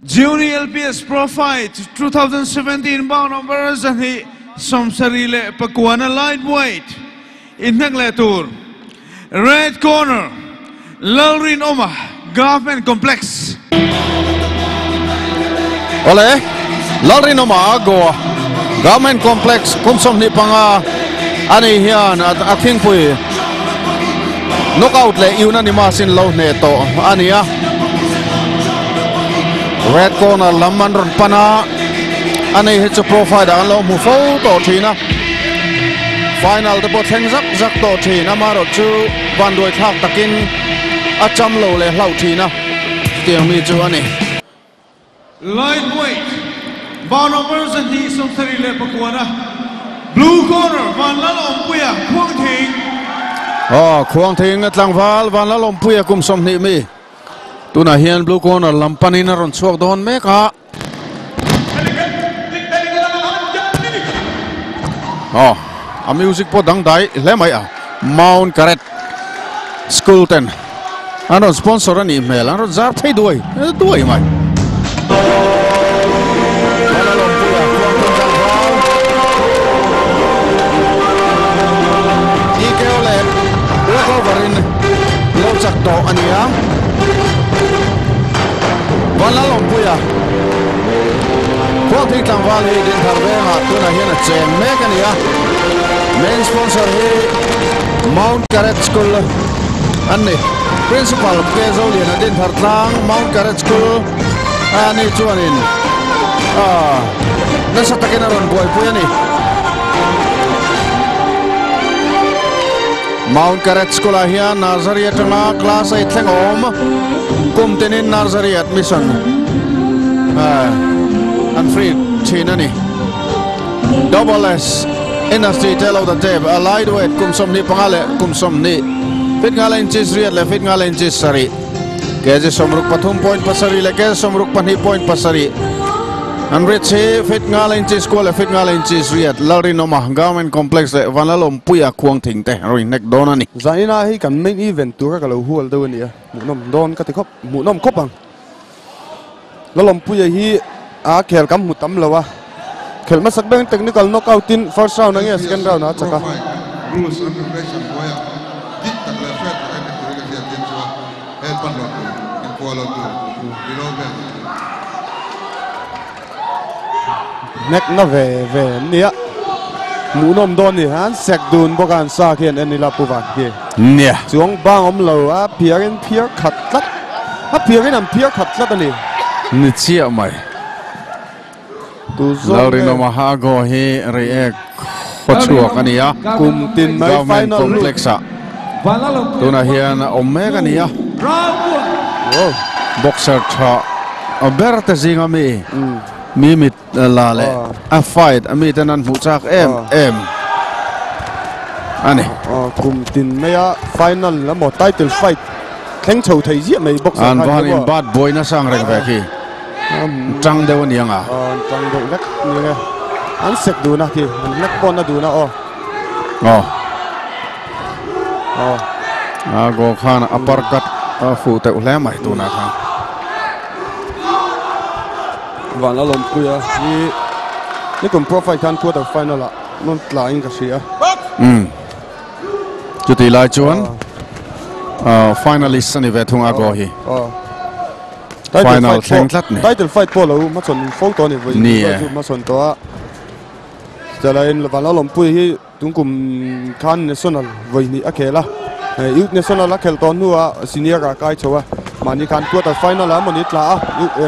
Junior LPS Pro Fight 2017 bout number 249 lightweight inhnek leh tur Red corner Lalrinawma Government Complex. Awle, Lalrinawma Goa Government Complex kum 25 a ni hian a khingpui knockout leh unanimous in lo hneh tawh a ni a. Red corner lam an rawn pan a, a nei hi chu profile ah an lo hmu fo tawh thin a. Final te pawh thleng zak zak tawh thin, amaherawh chu vanduai thlak takin a cham lo leh hlauh thin a, chutiang mi chu a ni. Lightweight, Bar number 279a, Blue corner Vanlalawmpuia Khuangthing. Aw, Khuangthing tlangval Vanlalawmpuia kum 20 mi. Tunah hian Blue corner lam panin a rawn chhuak dawn mek a. Aw, a music pawh dangdai hle mai a. Mount Caret School ten an rawn sponsor a nih hmel, an rawn zar phei duai duai mai. TKO leh walkover in lo chak tawh a ni a. Vanlalawmpuia Khuangthing tlangval hi Dinthar vengah tunah hian a cheng mek a ni a. Main sponsor hi Mount Caret School an ni. Principal P Zoliana Dinthar tlang Mount Caret School a ni chuanin nasa takin a rawn buaipui a ni. Mount Caret School ah hian nursery atanga class 8 thleng awm kum tinin nursery admission an free thin a ni. Double S Industry te lo the tape a lightweight kum 25 leh kum 20 fit nga leh inches riat leh fit nga leh inches sarih kg 63.7 leh kg 62.7 an rich hi fit nga leh inches kua leh fit nga leh inches riat Lalrinawma Government Complex leh Vanlalawmpuia Khuangthing te an rawn inhnek dawn a ni. Zaina hi kan main event tura ka lo hual deuh a ni a, hmuhnawm dawn ka ti khawp, hmuhnawm khawp ang. Lalawmpuia hi a khel kan hmu tam lo a, khelh hmasak beng technical knockout in first round a nge second round ah a chak a. Rules and regulation hnuaiah dik tak leh fair tak a en turin ka hriat tin chuan hel pan lo tur, inkuah lo tur, below vel lo tur. Hnek na ve ve an nia, hmuhnawm dawn ni an sek dun bawk a an sa khian en ila pu van khi. Nia. Chuang bang awm lo a phiarin phiar khat tlat, a phiarin an phiar khat tlat a ni. Ni chiah mai. Tu zawk nge? Lalrinawma Hago hi Reiek khaw chhuak a ni a. Kum tin mai Government final lut. Complex ah tunah hian a awm mek a ni a. Wow. Boxer tha ber te zinga mi mi mit la leh a fight a miten an hmuh chak em em a ni. Kum tin maia final emaw title fight thleng chho thei ziah mai boxer An khan van hi in bat buai nasa ang reng ve khi. Tang deuh a ni ang a. Tang deuh lek ni ang e. An sek dun a khi an lek pawn a dun a aw. Aw. A goal khan a uppercut a fuh teuh hle mai tunah khan. Van a lawmpui a hi nikum pro fight khan quarter final ah nawn tla in ka hria. Chuti lai chuan finalist ani ve thung a goal hi. Final thleng tlat ni. Title fight pawh lo hmachhawn fo tawh a ni vawi chu hmachhawn tawh a. Chalain van a lawmpui hi Tungkum khan National vawi hnih a khel a, Youth National a khelh tawh hnuah Senior ah kai chho a, mahni khan quarter final ah mawni tla a,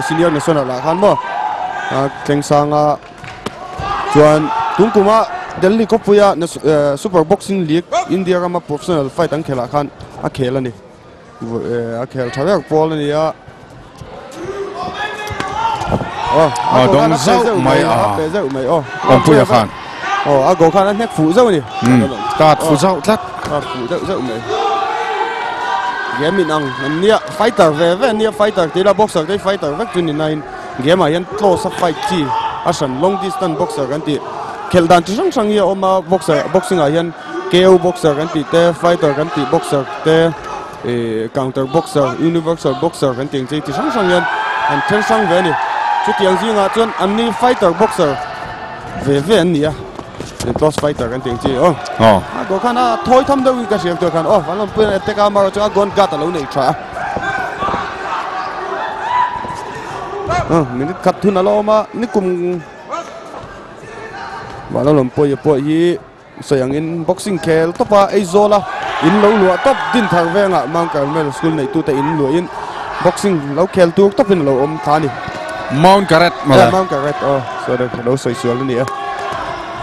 Senior National ah khan maw thleng sang a, chuan tungkuma Delhi khawpuia Super Boxing League India rama professional fight an khelh ah khan a khel a ni, a khel tha ber pawl a ni a. A dawng zauh mai a, Awmpuia khan. Aw, a goal khan a hnek fuh zauh a ni. Card fuh zauh tlat. Card fuh deuh zauh mai. Game in ang an nia, fighter ve ve an nia, fighter tih ila boxer te hi fighter vek chu ni nain game ah hian close a fight chi a hran long distance boxer kan tih khelh dan chi hrang hrang hi a awm a, boxer boxing ah hian KO boxer kan tih te, fighter kan tih boxer te. Counter boxer, universal boxer kan tih ang chi chi hrang hrang hian An then hrang ve a ni. Chutiang zingah chuan an ni fighter boxer ve ve an ni a. Close fighter kan tih ang chi aw. Aw. A goal khan a thawi tham deuhin ka hriam tur khan aw Vanlawmpuian a attack a amaherawhchu chu a goal guard a lo nei tha a. Aw minute khat thun a la awm a nikum Vanlawmpuia pawh hi sawi angin boxing khel tawp a Aizawl a in lo luah tawp Dinthar vengah Mount Carmel School neihtute in luahin boxing lo khel tur tawpin a lo awm tha a ni. Mount Garrett mawle. Mount Garrett aw sorry ka lo sawi sual a ni e.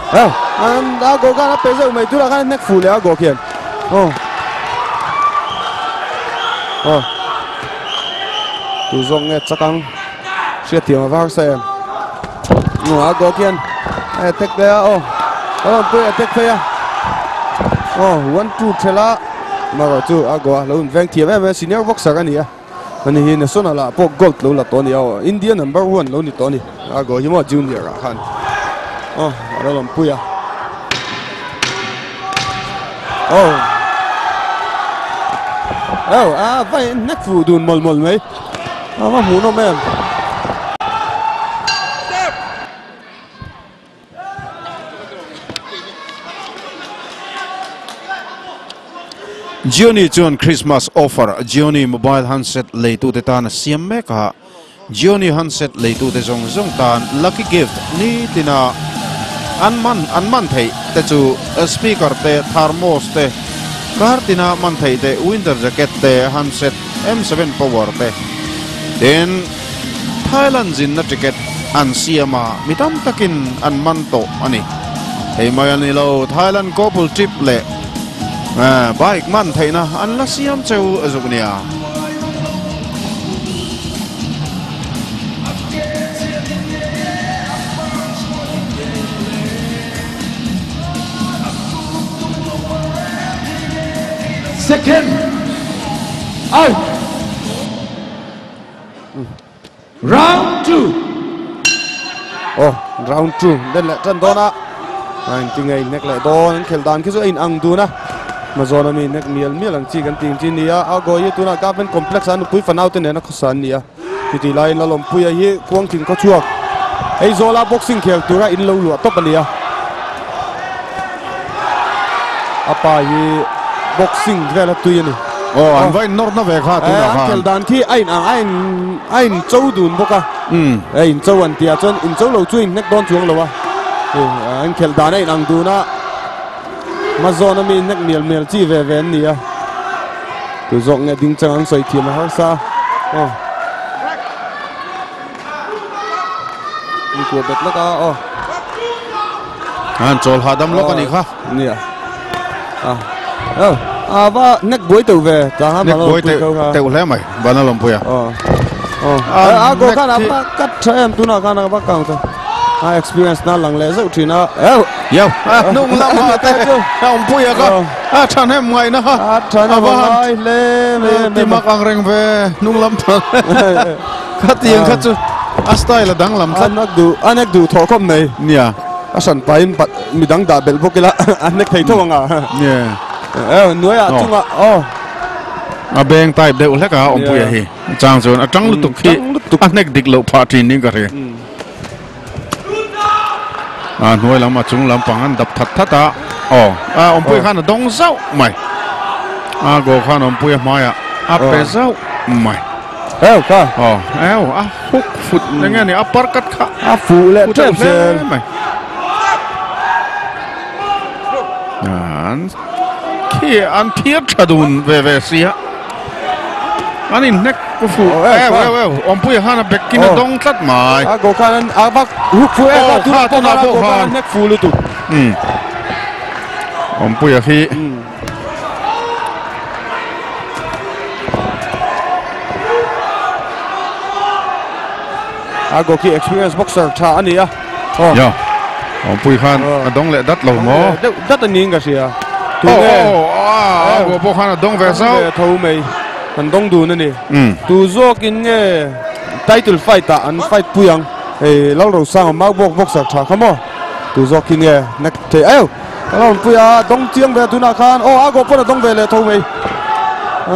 Aw an a goal khan a pe zeuh mai turah khan a hnek fuh leh a goal khian aw aw tu zawk nge chak ang hriat thiam a va harsa em aw a goal khian a attack leh a aw a rawn pui attack phei a aw 1 2 thela marawh chu a goal a lo inveng thiam em em senior boxer a ni a. Ani hi national ah pawh gold lo la tawh a ni a aw India number one lo ni tawh a ni a goal hi maw junior ah khan aw a lo lawmpui a aw aw a vai hnek fuh dun mawlh mawlh mai a va hmuhnawm em. Gionee chuan Christmas offer Gionee mobile handset leitute tan a siam mek a, Gionee handset leitute zawng zawng tan lucky gift nitina an man an man theih te chu speaker te, thermos te, kar tina man theih te, winter jacket te, handset M7 power te, tin Thailand zinna ticket an siam a, mi tam takin an man tawh a ni. Hei mai a ni lo, Thailand couple trip leh bike man theihna an la siam cheu zuk nia. Second out. Round 2. Oh, round 2 den leh tan dawn a. A in tinge in nek leh dawn an khel dan khi chu a in ang dun a. Hmazawn ami nek mial mial ang chi kan tih ang chi nia. A goal hi tunah government complex a nupui fanau te nen a khawsa an ni a. Chutih laiin Lalawmpuia hi Kuangthing khawchhuak Aizawla boxing khel tura in lo luah tawp a ni a. A pa hi boxing vel a tui a ni. Aw, an va innawr na ve kha tunah khan. An khel dan khi a in ang, a in a in cho dun bawk a. A in cho an tih ah chuan in cho lo chu in hnek dawn chuang lo a. An khel dan a in ang dun a. Hmazawn ami hnek mial mial chi ve ve an ni a. Tu zawk nge ding chang an sawi thiam a harsa. Aw. In kuah bet lawk a aw. An chawl hahdam lawk a nih kha. Nia. A. Aw. A va hnek buai teuh ve. Tanga Hnek buai teuh teuh hle mai. Bana lawmpui a. Aw. Aw. A goal khan a va cut tha em tunah khan a va count a. A experience na lang leh zeuh thin a. Aw. Yo, a hnung lamah te a awmpui a kha. A thahnem ngaihna kha. A thahnem a ngai hle mai. Ti mak ang reng ve hnung lam thal. Khatiang kha chu a style a danglam tlat. A nek duh, a nek duh thawh khawp mai. Nia. A hran pahin midang dah belh bawk ila a nek thei tho ang a. Nia. Aw, hnuaiah chungah aw. A beng type deuh hlek a awmpuia hi. Chang chuan a tang lutuk hi a hnek dik loh phah thin ding ka hria. A hnuai lam a chung lam pang an dap that that a. Aw, a awmpui khan a dawng zauh mai. A goal khan awmpui a hmaiah a pe zauh mai. Ew kha. Aw, ew a hook fut eng nge ni a par kat kha. A fuh leh tep zel mai. An khi an phiar tha dun ve ve sia. An in hnek fu ew ew ew awmpuia khan a bek kin a dawng tlat mai. A goal khan a vak hook fu e kha tuna pawh khan a goal khan a hnek fu lutuk. Awmpuia khi A goal khi experience boxer tha a ni a. Ya. Awmpui khan a dawng leh dat lo maw? Deuh dat a niin ka hria. Tunge? A goal pawh khan a dawng ve zauh. Dawng ve tho mai. An dawng dun a ni. Tu zawkin nge title fight ah an fight pui ang. Hei Lalrosanga mau bawk boxer tha kha maw? Tu zawkin nge nek thei aiu. Lalawmpui a dawng chiang ve tunah khan aw a goal pawn a dawng ve leh tho mai.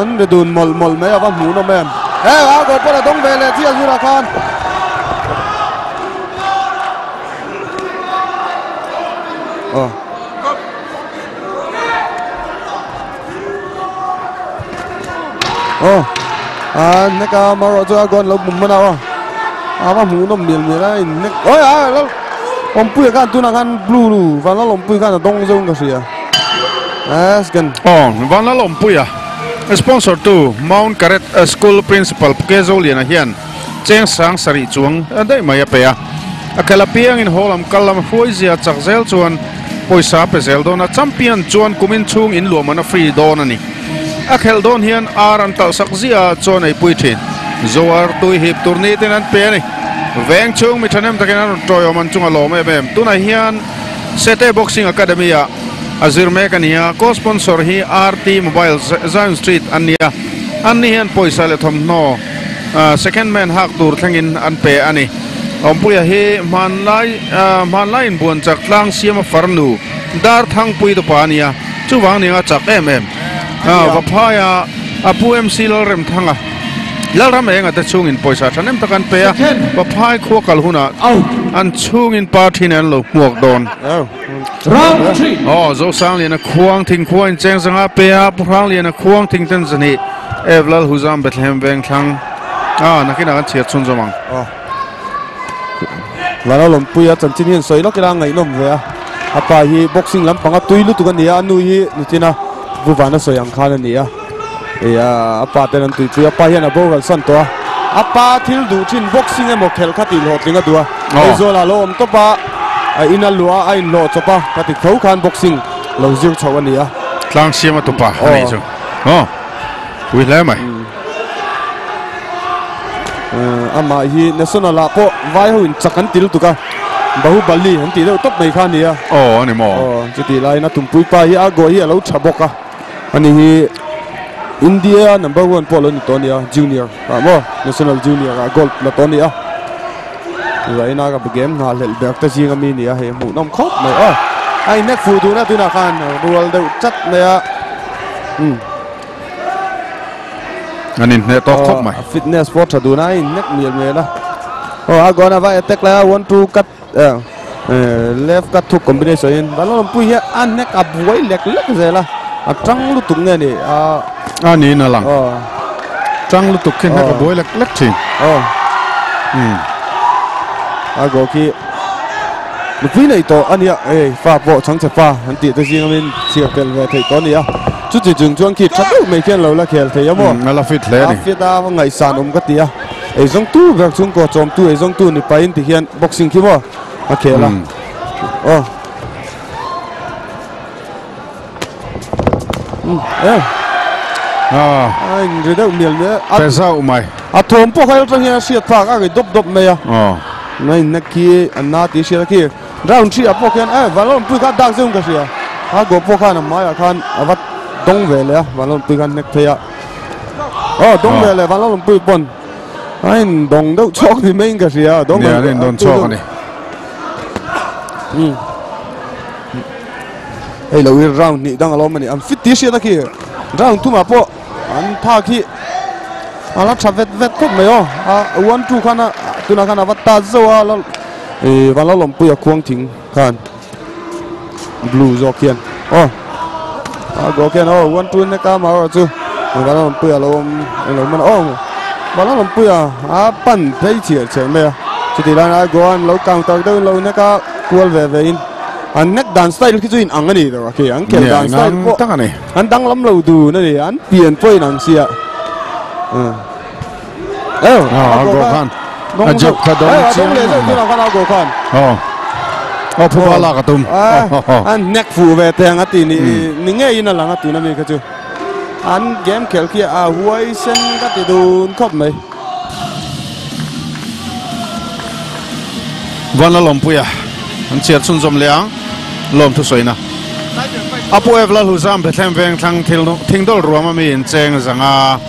An ri dun mawlh mawlh mai a va hmuhnawm em. A go pawh a dawng ve leh chiah zirah khan. Oh. Oh. A neka maro chu a gon lo bum mana oh. A va hmu nom mial mial a in nek. Oi a lo Awmpuia khan tunah khan blue lu Vanlal Awmpuia khan a dawng zeuh in ka hria. As kan. Aw Vanlal Awmpuia sponsor tu Mount Caret School Principal Puke Zoliana hian cheng sang sarih chuang daih mai a pe a. A khel apiangin haw lam kal lam hruai zia chak zel chuan pawisa a pe zel dawn a, champion chuan kumin chhung in luahman a free dawn a ni. A khelh dawn hian ar an talh sak ziah chuan eipui thin. Zoar tui hip tur ni ten an pe a ni. Veng chhung mi thahnem takin an rawn tawiawm an chunga lawm em em. Tunah hian Sete Boxing Academy ah a zir mek a ni a, co-sponsor hi RT Mobile Zion Street an ni a, an ni hian pawisa leh thawmhnaw second man hak tur thlengin an pe a ni. Awmpuia hi hmanlai hmanlai inbuan chak tlang siama farnu dar thangpui tupa a ni a, chuvang nia a chak em em. Vaphaia a pu MC Lalremthanga Lalram enga te chhungin pawisa thahnem tak an pe a, Vaphai khua kal hunah an chhungin pa thin an lo hmuak dawn. Aw, Zosangliana khuang thing khua in cheng zanga pe a, Pu Hrangliana khuang thing ten zahnih Ev Lalhuzam Bethlehem Vengthlang. A, nakinah kan chhiar chhun zawm ang. Lala Lawmpuia chanchin hi an sawi lawk ila a ngaihnawm ve a, a pa hi boxing lampanga tui lutuk a ni a, a nu hi nichina Vuvana sawi ang khan a ni a, ih a pa ten an tuipui a, pa hian a boral san tawh a, a pa thil duh thin boxing emaw khelh kha tih hlawhtling a duh a, Aizawl ah lo awm tawp a, a in a luah a, a inhlawh chawp a, ka ti tho khan boxing lo zir chhoh a ni a. Tlang siam a tupa a nih chu. Aw, pui hle mai. Amah hi national ah pawh vai ho in chak an ti lutuk a, Bahubali an tih deuh tawp mai kha a ni a. Aw a ni maw? Aw chutih laiin a tumpui pa hi a goal hi a lo tha bawk a, ani hi India number one pawh a lo ni tawh a ni a, junior ah maw national junior ah gold la tawh a ni a. Zaina ka game nghah hlelh ber te zing ami ni a, hei hmuhnawm khawp mai aw. A innek fuh dun a tunah khan rual deuh chat mai a. Umm. An inhneh tawk khawp mai. Fitness pawh tha dun a, a innek mial mial a. Aw a gona va attack lai a, one two cut left cut thuk combination in Vanlalawmpui hi a nek a buai lek lek zel a, a tang lutuk nge ni a. A niin a lang. Tang lutuk khi hnek a buai lek lek thin. Aw. A goal khi nupui nei tawh a nia, hei fa pawh chhangchhe fa an tih te zing amin chhiar tel ve theih tawh a ni a. Chuti chung chuan khi tha deuh mai khian lo la khel thei a maw? A la fit hle a ni. A fit a, ngaihsan awm ka ti a. Eizawngtu ber chhungkaw chawmtu eizawngtu ni pahin ti hian boxing khi maw a khel a. Aw. A inri deuh mial mial a. Pe zauh mai. A thawm pawh kha atang hian a hriat phak a ri dawp dawp mai a. Aw. Na innek khi an na tih hriat a khi. Round 3 ah pawh khian eh Vanlalawmpui kha a dak zeuh in ka hria. A goal pawh khan a hmaiah khan a va dawng ve leh a, Vanlalawmpui khan hnek phei a. Aw dawng ve leh Vanlalawmpui pawn a in dawng deuh chhawk ni maiin ka hria. Dawng Nia, an in dawn chhawk a ni. Hei lo hi round hnih dang a lo awm a ni. An fit tih hriat a khi. Round thumah pawh an phak hi a la tha vet vet khawp mai aw. A 1 2 khan a tunah khan a va ta zauh a. Ih Vanlalawmpuia khuang thing khan blue zawk hian aw a goal khian aw 1 2 nek a amaherawh chu Vanlalawmpuia lo awm eng lo man aw Vanlalawmpuia a pan phei chhiar chhiar mai a chutih laiin a goal an lo counter deuhin lo nek a kual ve ve in an nek dan style khi chu in ang a ni tawh khi an khel dan style pawh an danglam lo dun a ni an pian pawh in ang sia. A goal khan a jab kha dawng chiang aw aw phuba lak a tum an hnek fuh ve teng a ti ni ni ngeiin a lang a tuna mi kha chu an game khel khi a huai sen ka ti dun khawp mai. Vanlalawmpuia an chhiar chhunzawm leh ang lawmthu sawina a pu Ev Lalhuzam Bethlehem Vengthlang thingdawl ruam ami in cheng zanga.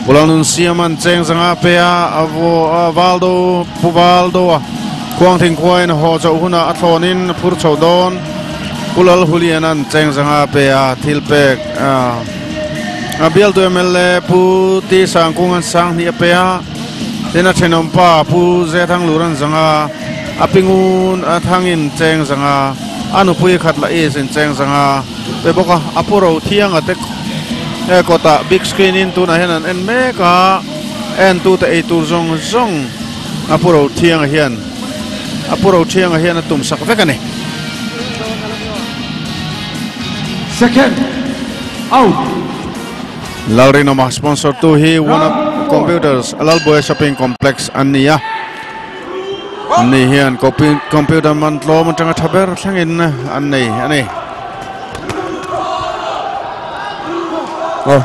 Pulang nun siam an cheng zanga pe a, a vaw a val do pu val do a, khuang thing khuain haw chauh hunah a thlawnin a phur chho dawn. Pu Lal Hulian an cheng zanga pe a, thil pek a A bialtu mla Pu T Sangkunga'n sang hnih a pe a, tin a thenawm pa Pu Zethang Luran zanga a pingun a thangin cheng zanga a nupui khat la is in cheng zanga pe bawk a, a pu ro thianga te kawtah big screen in tunah hian an en mek a, en tute ei tur zawng zawng a pu ro thianga hian a pu ro thianga hian a tum sak vek a ni. Second out. Lalrinawma sponsor tu hi One Up Computers Lalbuai Shopping Complex an ni a. Ni hian computer man tlawm atanga tha ber thlengin an nei a ni. Oh.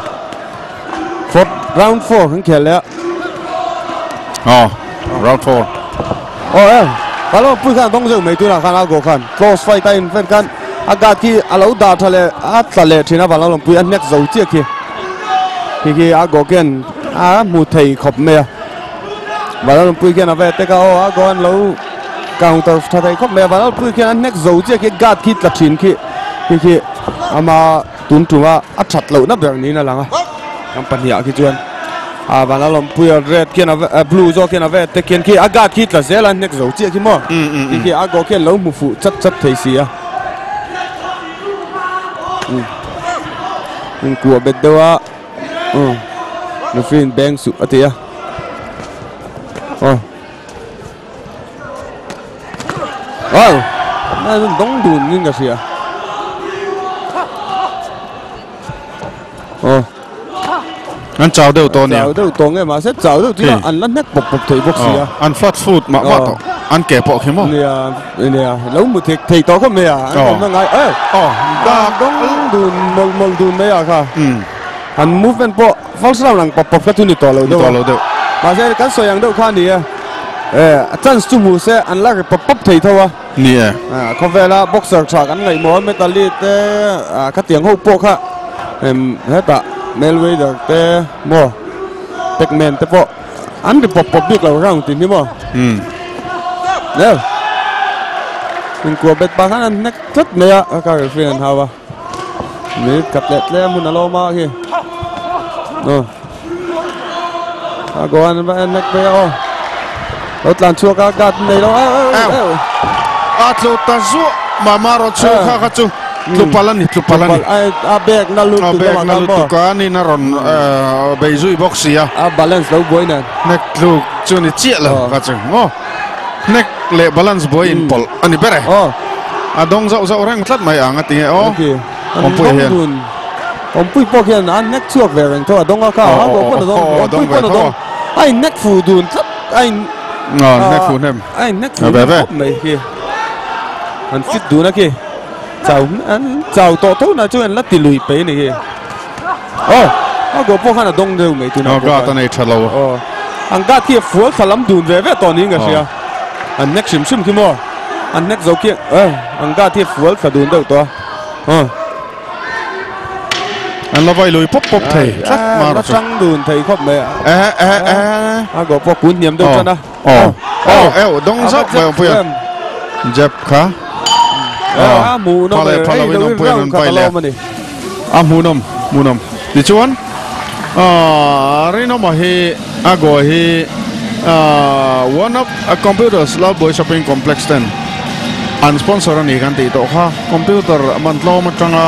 Fourth round 4 kan khel leh a. Oh, round 4. Oh, eh. Kalo pui khan dong zeuh mai tunah khan a go khan close fight a in fan khan a guard khi a lo dah tha leh a tla leh thin a van lo lawmpui a hnek zo chiah khi khi khi a go khian a hmu thei khawp mai a van lo lawmpui khian a ve tek a aw a go an lo counter tha thei khawp mai a van lo lawmpui khian a hnek zo chiah khi guard khi tla thin khi khi khi ama Tun tuma a that lohna ber niin a lang a, kan pahnih khi chuan a van a lawmpui a red khian a blue zawk khian a red te khian khi a guard khi tla zel a hnek zo chiah khi maw ti khi a goal khian lo hmu fuh chat chat thei si a in kuah bet deuh a referee in beng suh a ti a aw. Wow, na dong dun nin ka hria. Oh. An chau deuh tawh nia. Chau deuh tawh nge mahse chau deuh chu an la hnek pawp pawp thei bawk sia. An flat foot mah mah tawh. An ke pawh khi maw. Nia, nia. Lo mu thei thei tawh khawp mai a. An awm na ngai. Eh. Oh, dak dong dun mawlh mawlh dun mai a kha. An movement pawh First round ang pawp pawp kha chu ni tawh lo deuh a. Ni tawh lo deuh. Mahse kan sawi ang deuh kha a ni e. Eh, a chance chu hmu se an la ri pawp pawp thei tho a. Ni e. Ah, khawvela boxer tha kan ngaihmawh a, Metali te, ah, khatiang ho pawh kha em hetah Mayweather te maw Pacman te pawh an ri pawp pawp bik lo round tin hi maw. Umm. Nel. Inkuah bet pah khan an hnek tlat mai a, a car referee an hau a. Mi kat leh tlem hun a lo awm a khi. Aw. A goan va en nek phei a aw. Lo tlan chhuak a guard nei lo. A tlu ta zuah mama rawh chu kha kha chu tlupal a ni tlupal a ni. A bag na lut A bag na lutuk a ni na rawn bei zui bawk si a. A balance lo buai nen. Hnek tluk chu ni chiah lo kha chu maw. Hnek leh balance buai in pawlh a ni ber e. A dawng zauh zauh reng tlat mai ang a ti nge aw. Awmpui hian. Awmpui pawh khian a hnek chhuak ve reng tho a dawng a kha a dawng pawn a dawng awmpui pawn a dawng a in hnek fu dun tlat a in hnek fu hnem a in hnek fu hnem khawp mai khi an fit dun a khi chau an chau tawh tho na chu an la ti lui pei ni khi aw a goal pawh khan a dawng deuh mai tuna guard a nei tha lo aw an guard khi a fual thla lam dun ve ve tawh niin ka hria an hnek hrim hrim khi maw an hnek zo khi an guard hi a fual thla dun deuh tawh a aw an la vai lui pawp pawp thei tlat mar chu tang dun thei khawp mai a eh eh eh a goal pawh kun hniam deuh tan a aw aw eh dawng zauh mai awmpui a jab kha a hmuhnawm e hei lo in round khat a lawm a ni a hmuhnawm hmuhnawm tichuan Rinawma hi a goal hi one of computers Lalbuai shopping complex ten an sponsor a ni kan tih tawh kha computer man tlawm atanga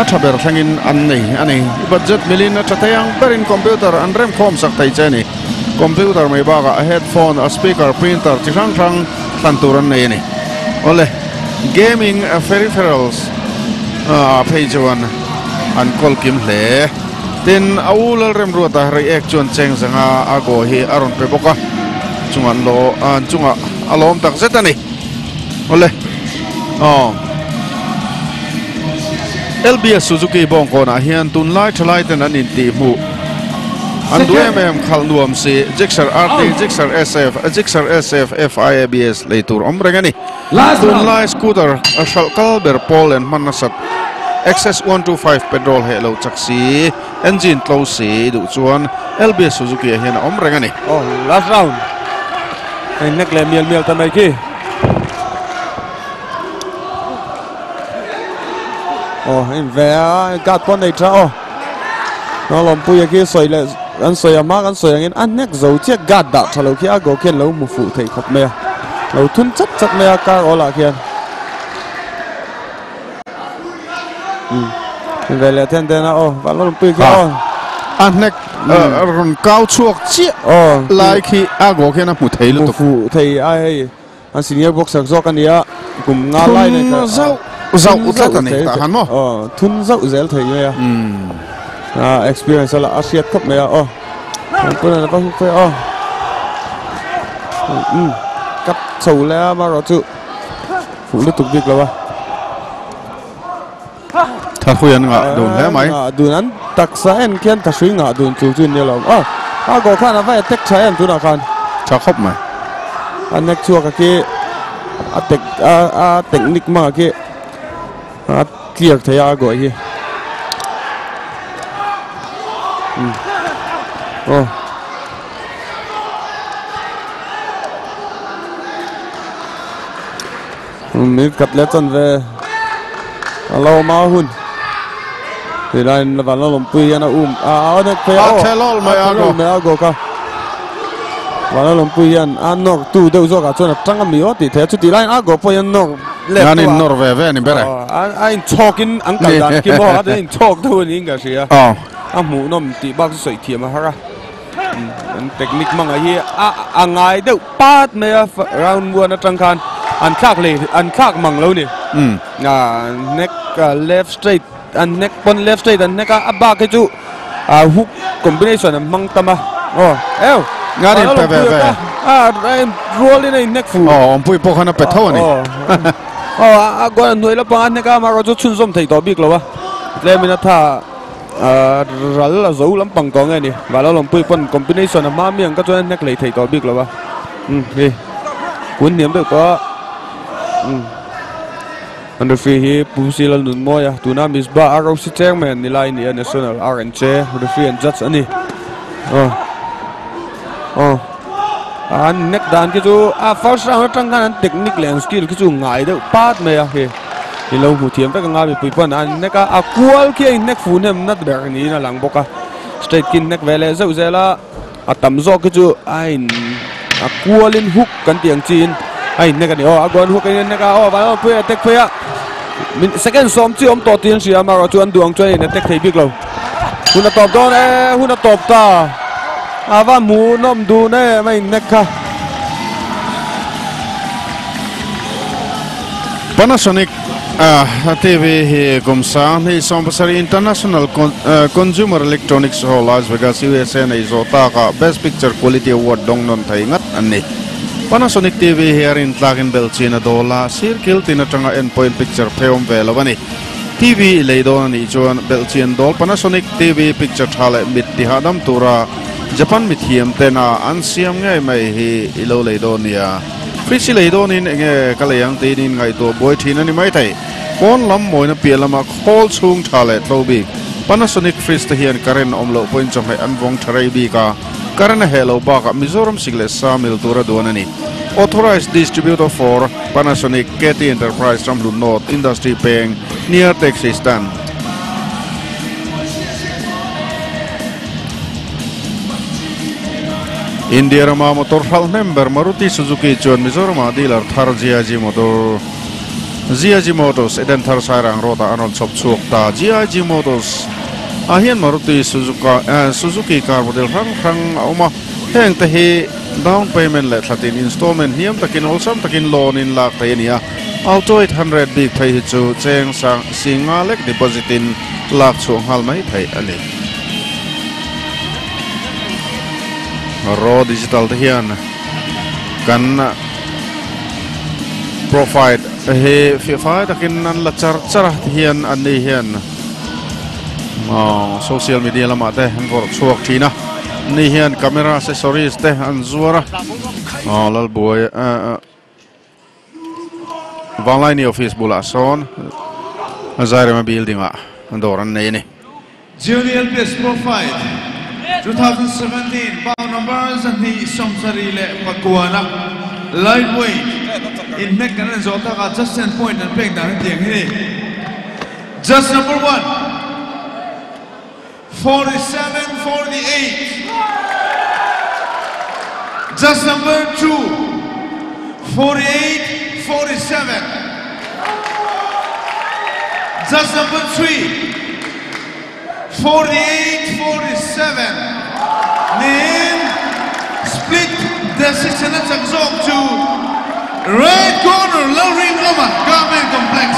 a tha ber thlengin an nei a ni budget milin a tha thei ang berin computer an remkhawm sak thei che a ni. Computer mai bakah a headphone, a speaker, printer chi hrang hrang thlan tur an nei a ni. Awle, gaming peripherals ah phei chuan an kawl kim hle. Tin, a u Lalremruata Reiek chuan cheng zanga a gaw hi a rawn pe bawk a, chungah an lo an chungah a lawm tak zet a ni. Awle, aw. LBS Suzuki bawngkawnah hian tunlai thalai ten an intihhmuh. An duh em em khalh nuam si Gixxer RT, Gixxer SF, Gixxer SF FI ABS lei tur awm reng a ni. Tunlai scooter a hralh kal ber pawl len hman nasat XS 125 petrol heh lo chak si, engine tlo si duh chuan LBS Suzuki ah hian a awm reng a ni. Aw last round hei nek leh mial mial ta mai khi. Aw hei ve a guard pawh nei tha aw. Lawmpuia khi sawi leh an sawi a hma kan sawi angin a hnek zo chiah guard dah tha lo khi a goal khian lo hmu fuh theih khawp mai a lo thun chat chat mai a kar awl ah khian umm ve leh then then a aw van lawmpuia khi aw a hnek rawn kau chhuak chiah lai khi a goal khian a hmu thei lutuk hmu fuh thei a hei An senior boxer zawk a nia, kum nga lai nei Thun zauh zauh tlat a ni tah han maw? Aw, thun zauh zel thei mai a. A experience a la a hriat khawp mai a, aw. Tunah a va huk phei a, aw. Umm, kap chho leh a amaherawh chu fuh lutuk bik lo a. Thahrui an ngah dun hle mai. Ngah dun an taksa en khian thahrui ngah dun chu chu nia lo. Aw, a goal khan a va attack tha em tunah khan. Tha khawp mai. A nek chhuak a khi a tek a a technique hmang a khi a clear thei a a goal hi. Umm aw. Minute khat leh chan ve a lo awm a hun tih laiin la van lawmpui hian a um a a nek phei a aw a thelawlh mai a go mai a go kha van lawmpui hian a nawr tu deuh zawk ah chuan a tang a mi aw tih theih a chutih laiin a go pawh hian nawr let an in nawr ve ve a ni ber e a in chhawk in an kal dan kim aw a in chhawk deuh a niin ka hria a hmuhnawm tih bak chu sawi thiam a har a An technique hmanga hi a a ngai deuh pat mai a round one atang khan an thlak leh an thlak mang lo ni a neck left straight an neck pawn left straight an neck a a bak hi chu a hook combination an hmang tam a aw eu Ngan in pe ve ve a rualin a in neck fu aw awmpui pawh khan a pe tho a ni aw a goal a hnuai lampang a neck a amaherawh chu chhunzawm thei tawh bik lo a tlemin a tha Ral a zo lampang tawh nge ni? Vala lawmpui pawn combination a hma mi ang ka chuan a hnek lei thei tawh bik lo a. Umm hei kun hniam deuh tawh a. Umm an referee hi Pu Sila Nunmawi a, tuna Misbah ROC chairman ni lai ni a, National RNJ referee and judge a ni. Aw aw an hnek dan khi chu a first round atang khan an technique leh an skill khi chu ngai deuh pat mai a hei. I lo hmu thiam vek anga mipui pawn an hnek a, a kual khi a inhnek fu hnem nat ber niin a lang bawk a, straight khi inhnek ve leh zeuh zel a, a tam zawk khi chu a in a kualin hook kan tih ang chiin a inhnek a ni aw, a goal hook in a inhnek a aw vanlawm pui a attack phei a, min second sawm chi awm tawh tih an hria amaherawh chu an duh ang chuan a in attack thei bik lo, hun a tawp dawn e, hun a tawp ta, a va hmuhnawm dun em a inhnek kha. Panasonic TV hi kum sang hnih 70 International Consumer Electronics Show Las Vegas, USA nei zawh takah Best Picture Quality Award dawng nawn thei ngat an ni. Panasonic TV hi a rintlakin belhchin a dawl a, sir kil tin atanga en pawhin picture phei awm ve lo a ni. TV i lei dawn a nih chuan belhchin dawl Panasonic TV picture tha leh mit ti hahdam tura Japan mithiam tena an siam ngei mai hi i lo lei dawn nia. Fridge lei dawnin enge ka lei ang tiin in ngaihtuah buai thin a ni maithei. Pawn lam mawina piah lama khawl chhung tha leh tlo bik Panasonic fridge te hian current awm loh pawhin chawhmeh an vawng tha rei bik a, current a heh lo bakah Mizoram sik leh sa mil tura duan a ni. Authorized Distributor for Panasonic KT Enterprise Ramhlun North Industry Peng near Taxi Stand. India rama motor hralh hnem ber Maruti Suzuki chuan Mizorama dealer thar GIG Motor GIG Motors Eden Thar Sairang Road ah an rawn chhawp chhuak ta. GIG Motors ah hian Maruti Suzuka Suzuki car model hrang hrang a awm a, heng te hi down payment leh thlatin installment hniam takin awlsam takin loan in lak theih a ni a, Alto 800 bik phei hi chu cheng sang singa lek deposit in lak chhuah nghal mai theih a ni. Raw digital te hian kan profile hi fiahfai takin an la char char a ti hian an ni hian social media lamah te an vawrh chhuak thin a ni hian camera accessories te an zuar a lalbuai Vanglaini office bulah sawn Zairema building ah dawr an nei a ni. Junior LPS Pro Fight 2017 bout number 279 Lightweight inhnek kan en zawh takah Justin point an pek dan hetiang hi ni. Judge number one. 47-48. Judge number 2, 48-47. Judge number 3, 48-47. Nin split decision a chak zawk chu red corner Lalrinawma Government Complex.